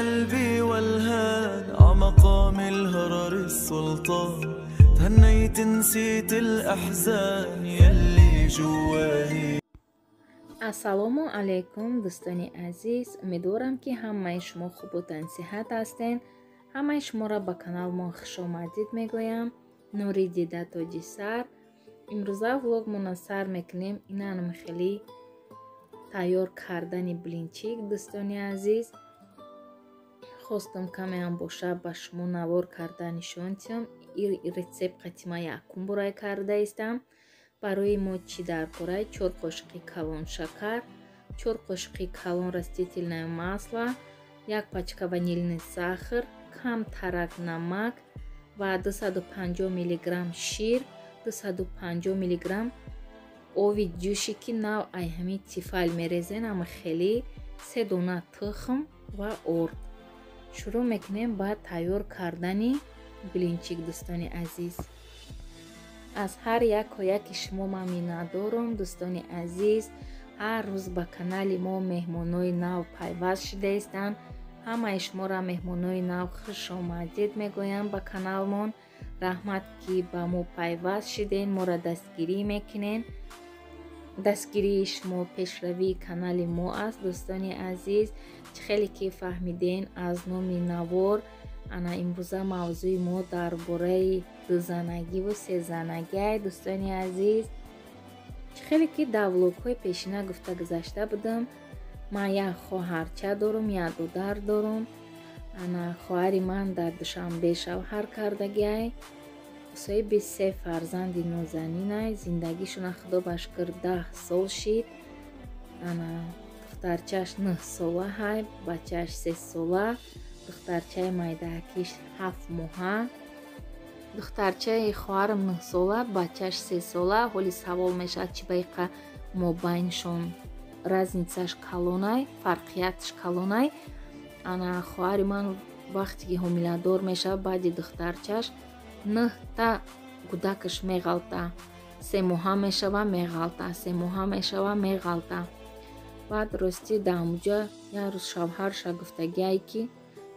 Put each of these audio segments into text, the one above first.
قلبي والهان عمقام الهرر السلطان تهنيت نسيت الأحزان يلي جواهي. Ассалому алайкум, дӯстони азиз. Умедворам, ки ҳамаи шумо хубу тансиҳат ҳастен. Ҳамаи шуморо ба каналмон хушомадид мегӯям. Нури дида, тоҷи сар. Имрӯза влогмона сар мекунем инанам хеле тайёр кардани блинчик. Дӯстони азиз, хостам камеам боша ба шумо навор карда нишон диҳам. Рецепт қатима якум бурай карда истам. Барои мо чӣ даркорай? 4 қошиқи калон шакар, 4 қошиқи калон растительное масло, як пачка ванильный сахар, камтарак намак ва 250 миллиграмм шир, 250 миллиграмм ови ҷӯши, ки нав ай ҳамин Тефаль мерезен, ама хеле, се дона тухм ва орд. Шурӯъ мекунем ба тайёр кардани блинчик. Дӯстони азиз, аз ҳар яко яки шумо ман миннатдорам. Дӯстони азиз, ҳар рӯз ба канали мо меҳмонои нав пайваст шудаистанд. Ҳамаи шуморо, меҳмонои нав, хушомадид мегӯям ба каналмон. Раҳмат, ки ба мо пайваст шуден, моро дастгирӣ мекунен. Дастгирии шумо пешравии канали мо аст. Дӯстони азиз, чӣ хеле ки фаҳмиден аз номи навор, ана имрӯза мавзӯи мо дар бораи дузанагиву сезанагиай. Дӯстони азиз, чӣ хеле ки дар влогҳои пешина гуфта гузашта будам, ман як хоҳарча дорум, як додар дорум. Ана хоҳари ман дар Душанбе шавҳар кардагиай, соҳиби се фарзанди нозанинай. Зиндагишона, худо ба шукр, 10 сол шид. Ана духтарчааш 9 сола ҳай, бачааш 3 сола, духтарчаи майдаакиш 7 моҳа. Духтарчаи хоҳарам 9 сола, бачааш 3 сола. Ҳоли савол мешавад, чи ба иқа мобайншон разницаш калонай, фарқиятш калонай? Ана хоҳари ман вақте ки ҳомиладор мешавад, баъди духтарчаш нӯҳта кӯдакаш меғалта. 3 моҳа мешава, меғалта, 3 моҳа мешава, меғалта. Баъд ростӣ даамуҷа як рӯз шавҳарша гуфтагиай, ки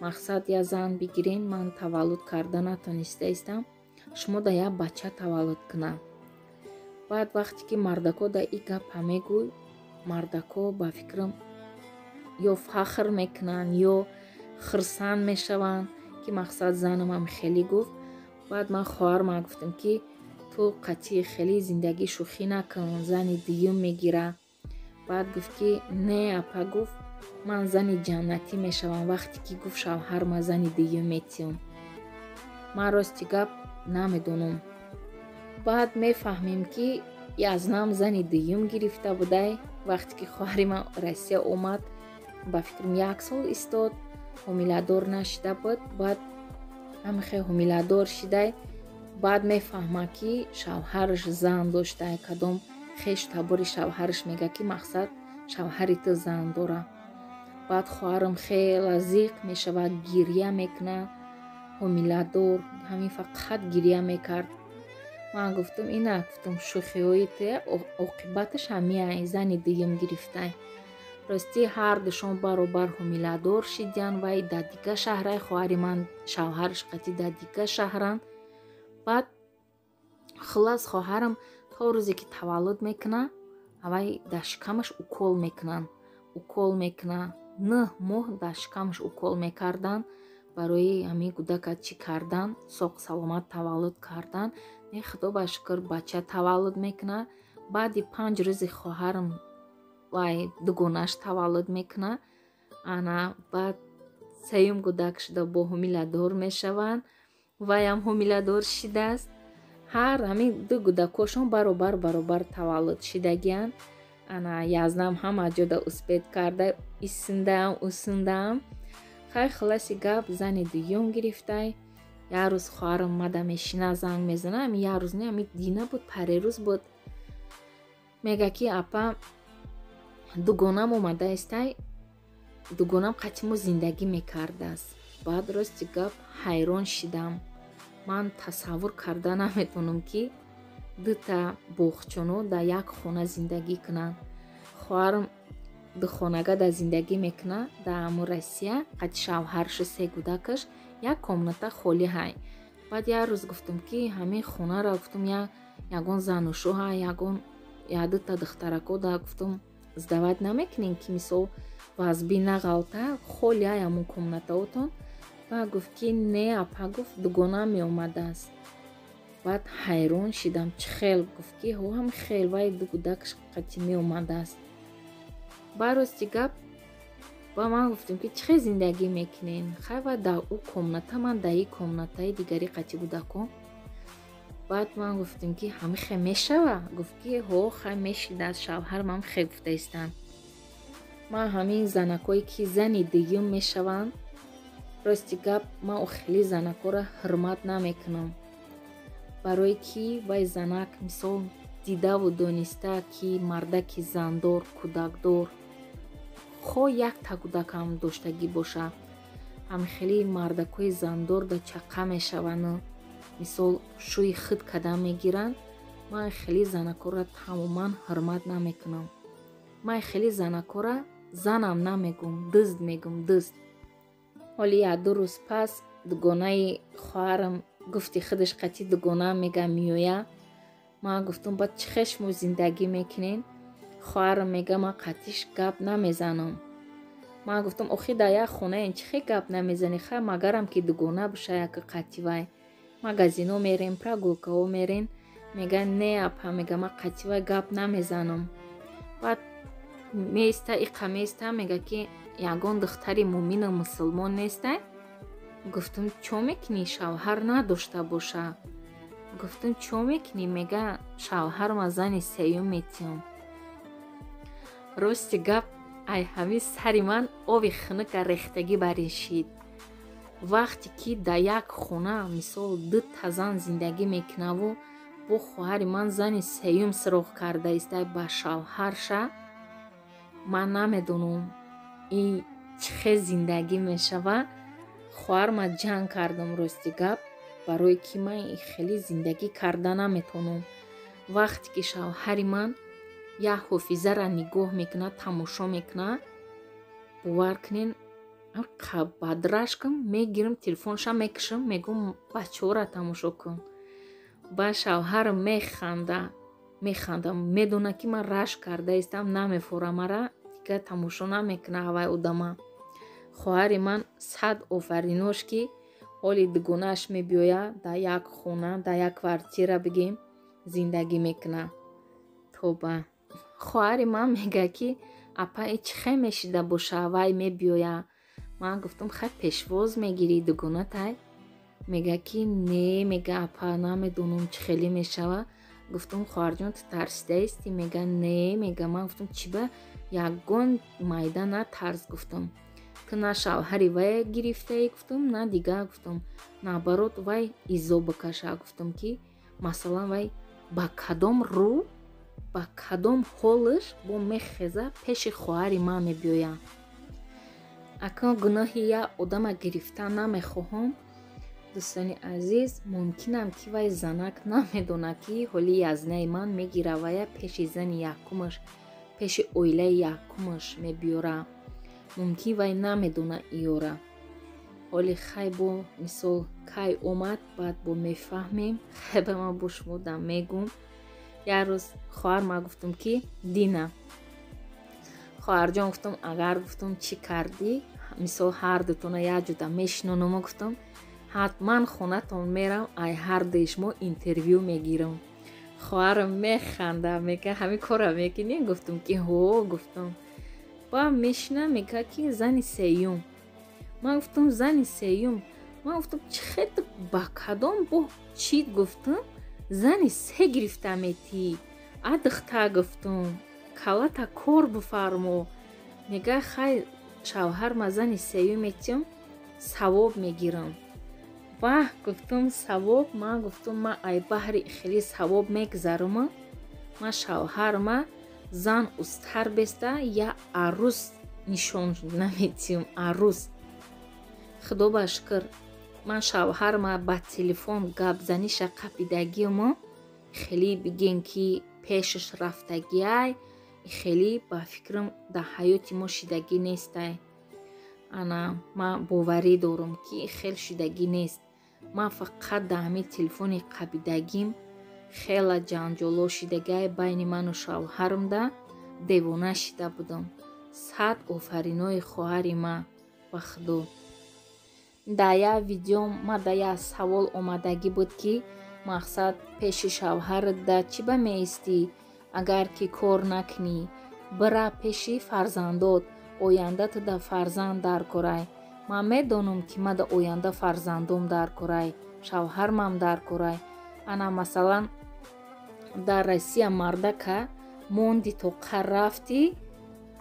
мақсад я зан бигирен, ман таваллуд карда натониста истам, шумо да як бача таваллуд кунам. Баъд вақте ки мардако да и гапа мегӯй, мардако ба фикрам ё фахр мекунанд, ё хирсанд мешаванд, ки мақсад занамам хеле гуфт. Баъд ман хоҳарма гуфтам, ки ту қатъи хеле зиндагӣ шӯхӣ накун, зани дуюм мегира. Баъд гуфт, ки не, апа, гуфт, ман зани ҷаннатӣ мешавам, вақте ки, гуфт, шавҳарма зани дуюм метиём. Ман рости гап намедонам. Баъд мефаҳмем, ки язнам зани дуюм гирифта будай. Вақте ки хоҳари ман Россия омад, ба фикрам, як сол истод, ҳомиладор нашида буд. Баъд ҳамихе ҳомиладор шидай. Баъд мефаҳма, ки шавҳараш зан доштай. Кадом хеш табори шавҳараш мега, ки мақсад шавҳари ту зан дора. Баъд хоҳарам хела зиқ мешавад, гирья мекунад. Ҳомиладор ҳамин фақат гирья мекард. Ман гуфтам, ина, гуфтам, шӯхиҳои ту оқибаташ ҳамиай, зани дуюм гирифтай. Ростӣ ҳардушон баробар ҳомиладор шидиянд. Вай дар дига шаҳрай, хоҳари ман шавҳараш қатӣ дар дига шаҳранд. Баъд хуллас хоҳарам то рӯзе ки таваллуд мекунад, авай дар шикамаш укол мекунанд, укол мекунад. 9 моҳ дар шикамаш укол мекарданд барои ҳамин кӯдака чӣ кардан, соқ саломат таваллуд кардан. Не, худо ба шукр, бача таваллуд мекунад. Баъди 5 рӯзи хоҳарам вай дугонаш таваллуд мекунад. Ана баъд сеюм кӯдак шуда бо ҳомиладор мешаванд. Вайам ҳомиладор шидааст. Ҳар ҳамин ду кӯдакошон баробар баробар таваллуд шидагиянд. Ана язнам ҳама ҷода успеть карда, исиндаам, усиндаам. Хай, хулоси гап, зани дуюм гирифтай. Як рӯз хоҳарам мада мешина, занг мезана. Ами як рӯз не, ами дина буд, парерӯз буд. Мега, ки апа, дугонам омада истай, дугонам қатъи мо зиндагӣ мекардааст. Баъд рости гап ҳайрон шидам. Ман тасаввур карда наметавонам, ки дута боғчоно дар як хона зиндагӣ кунанд. Хоҳарам Духонага дар зиндагӣ мекуна дар ҳамун Россия, қати шавҳаршу се кӯдакаш, як комната холӣ ҳай. Баъд як рӯз гуфтам, ки ҳамин хонаро, гуфтам, ягон занушӯ ҳай, ягон якдута духтарако да, гуфтам, сдавать намекунем, ки мисол вазби нағалта, холӣ ҳай ҳамун комнатаотон. Баъд гуфт, ки не, апа, гуфт, дугонаам меомадааст. Баъд ҳайрон шидам, чӣ хел? Гуфт, ки ҳо, ҳам хел, вай ду кӯдакаш қати меомадааст. Баъд рости гап, ба ман гуфтем, ки чӣ хел зиндагӣ мекунен? Хай, ва дар ӯ комната, ман дар и комнатаи дигари қати кӯдакон. Баъд ман гуфтем, ки ҳами хел мешава? Гуфт, ки ҳо, хай мешидааст, шавҳармам хел гуфта истанд. Ман ҳамин занакое, ки зани дуюм мешаванд, рости гап, ман хеле занакҳоро ҳурмат намекунам, барое ки вай занак мисол дидаву дониста, ки мардаки зандор, кӯдакдор, хо якта кӯдакам доштагӣ боша, ҳамхели мардакҳои зандор да чақа мешаванду мисол шӯи худ када мегиранд. Ман хеле занакҳоро тамоман ҳурмат намекунам. Ман хеле занакҳоро занам намегум, дузд мегум, дузд. Ҳоли як-ду рӯз пас дугонаи хоҳарам гуфти худаш қати дугонаам мега меоя. Ман гуфтам, баъд чӣ хел шумо зиндагӣ мекунен? Хоҳарам мега, ман қатиш гап намезанам. Ман гуфтам, охи дар як хонаен, чӣ хел гап намезанӣ? Хай, магарам ки дугона боша, яке қати вай магазино мерем, прогулкаҳо мерем. Мега, не, апа, мега, ман қати вай гап намезанам. Баъд меиста, иқа меиста, мега, ки ягон духтари мӯмину мусулмон нестай? Гуфтам, чо мекунӣ, шавҳар надошта боша? Гуфтам, чо мекунӣ? Мега, шавҳарма зани сеюм метиҳам. Рости гап, ай ҳамин сари ман ови хунука рехтагӣ баришид. Вақте ки дар як хона мисол дута зан зиндагӣ мекунаву бо хоҳари ман зани сеюм суроғ карда истай ба шавҳарша, ман намедонам, ин чӣ хел зиндагӣ мешава. Хоҳарма ҷанг кардам, рости гап, барое ки ман хеле зиндагӣ карда наметавонам. Вақте ки шавҳари ман як ҳофизаро нигоҳ мекунад, тамошо мекунад, бовар кунен, бадрашкам мегирам, телефонша мекушам, мегӯм, бачаҳоро тамошо кун. Ба шавҳарам механда, механда, медонад, ки ман рашк карда истам, намефора мара, дигар тамошо намекунад ҳавай одама. Хоҳари ман сад офаринош, ки ҳоли дугонааш мебиёяд, дар як хона, дар як квартира бигем, зиндагӣ мекунад. Тоба, хоҳари ман мегӯяд, ки апа, и чӣ хел мешида боша, вай мебиёяд? Ман гуфтам, хай, пешвоз мегирӣ дугонатай. Мегӯяд, ки не, мега, апа, намедонам, чӣ хеле мешава. Гуфтам, хоҳарҷон, ту тарсидаисти? Мега, не, мега. Ман гуфтам, чӣ ба ягон майда натарс, гуфтам, ту на шавҳари вай гирифтаӣ, гуфтам, на дигар, гуфтам, наоборот, вай изо бикаша, гуфтам, ки масалан вай ба кадом рӯ, ба кадом ҳолаш бо мехеза, пеши хоҳари ман мебиёяд. Акнун гуноҳи як одама гирифтан намехоҳам, дӯстони азиз. Мумкинам, ки вай занак намедонад, ки ҳоли язнаи ман мегира, вая пеши зани якумаш, пеши оилаи якумаш мебиёра. Мумкин вай намедона иёра. Ҳоли хай, бо мисол кай омад, баъд бо мефаҳмем. Хай, ба ман бо шумо дам мегӯм. Як рӯз хоҳар ма гуфтам, ки Дина, хоҳарҷон, гуфтам, агар, гуфтам, чӣ кардӣ, мисол ҳар дутона як ҷуда мешинонама, гуфтам, ҳатман хонатон мерам, ай ҳардуи шумо интервю мегирам. Хоҳарам механда, мега, ҳамин корро мекунӣ? Гуфтам, ки ҳо, гуфтам. Ба мешина, мега, ки зани сеюм. Ман гуфтам, зани сеюм? Ман гуфтам, чӣ хел, ба кадом бо чӣ, гуфтам, зани се гирифта метӣ? А духта, гуфтам, калата кор бифармо. Мега, хай, шавҳарма зани сеюм метиҳам, савоб мегирам. Ваҳ, гуфтам, савоб? Ман гуфтам, ман ай баҳри хеле савоб мегзарама, ман шавҳарма зан устар беста, я арӯс нишон наметиҳам, арӯс. Худо ба шукр, ман шавҳарма ба телефон гапзаниша қапидагимо, хеле бигем, ки пешаш рафтагиай. Хеле ба фикрам дар ҳаёти мо шидагӣ нестай. Ана ман боварӣ дорам, ки хел шидагӣ нест. Ман фақат дар ҳамин телефони қабидагим хела ҷанҷоло шидагиай байни ману шавҳарамда, девона шида будам. Сад офаринои хоҳари ман, ба Худо. Дар як видеом ма дар як савол омадагӣ буд, ки мақсад пеши шавҳарат да чӣ ба меистӣ, агар ки кор накунӣ, бира пеши фарзандот, оянда ту да фарзанд даркорай. Ман медонам, ки ма да оянда фарзандом даркорай, шавҳармам даркорай. Ана масалан дар Россия мардака монди то қар рафтӣ,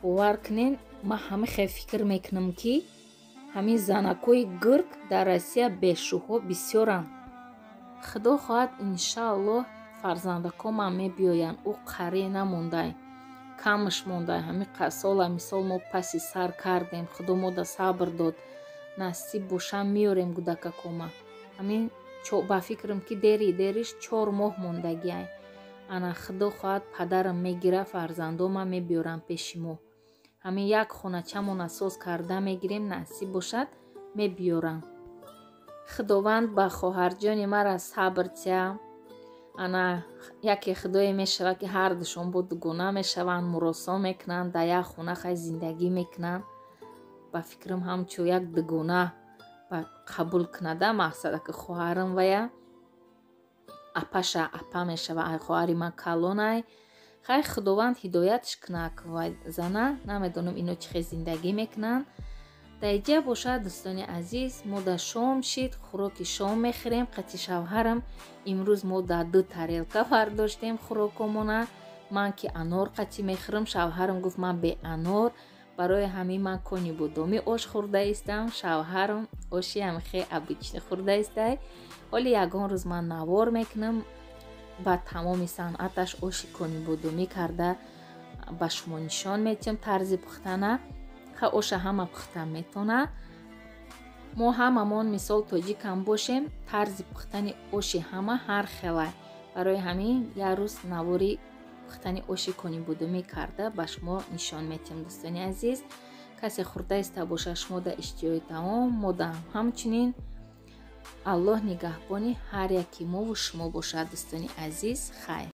бовар кунен, ман ҳама хел фикр мекунам, ки ҳамин занакҳои гирк дар Россия бешӯҳҳо бисёранд. Худо хоҳад, иншааллоҳ, фарзандакомам мебиёянд. Ӯ қаре намондай, камаш мондай. Ҳамин сола мисол мо паси сар кардем, Худо мода сабр дод, насиб боша меёрем гудакакома. Ҳамин ба фикрам, ки дери дериш 4 моҳ мондагиай. Ана Худо хоҳад, падарам мегира, фарзандомам мебиёрам пеши мо. Ҳамин як хоначамона соз карда мегирем, насиб бошад, мебиёрам. Худованд ба хоҳарҷони мара сабр тия. Ана яке худое мешавад, ки ҳардушон бо дугона мешаванд, муросо мекунанд, дар як хона хай зиндагӣ мекунанд. Ба фикрам, ҳамчун як дугона қабул кунада, мақсада ки хоҳарам вая апаша апа мешава, ай хоҳари ман калонай. Хай, Худованд ҳидоятш кунад вай зана, намедонам ино чӣ хел зиндагӣ мекунанд. Дар иҷа бошад, дӯстони азиз, мо дар шом шид, хӯроки шом мехӯрем қати шавҳарам. Имрӯз мо дар ду тарелка бардоштем хӯрокомона. Ман ки анор қатӣ мехӯрам, шавҳарам гуфт, ман беанор. Барои ҳамин ман кони бодомӣ ош хӯрда истам, шавҳарам оши ҳамихе обычный хӯрда истай. Ҳоли ягон рӯз ман навор мекунам, ба тамоми санъаташ оши кони бодомӣ карда ба шумо нишон метиҳам, тарзи пухтана. Ха, оша ҳама пухта метона. Мо ҳамамон мисол тоҷикам бошем, тарзи пухтани оши ҳама ҳар хелай. Барои ҳамин як рӯз навори пухтани оши конибодомӣ карда ба шумо нишон метиҳам. Дӯстони азиз, касе хӯрда иста бошад, шумо да иштиҳои таом, мо да ҳамчунин. Аллоҳ нигаҳбони ҳар яки мову шумо бошад, дӯстони азиз. Хайр.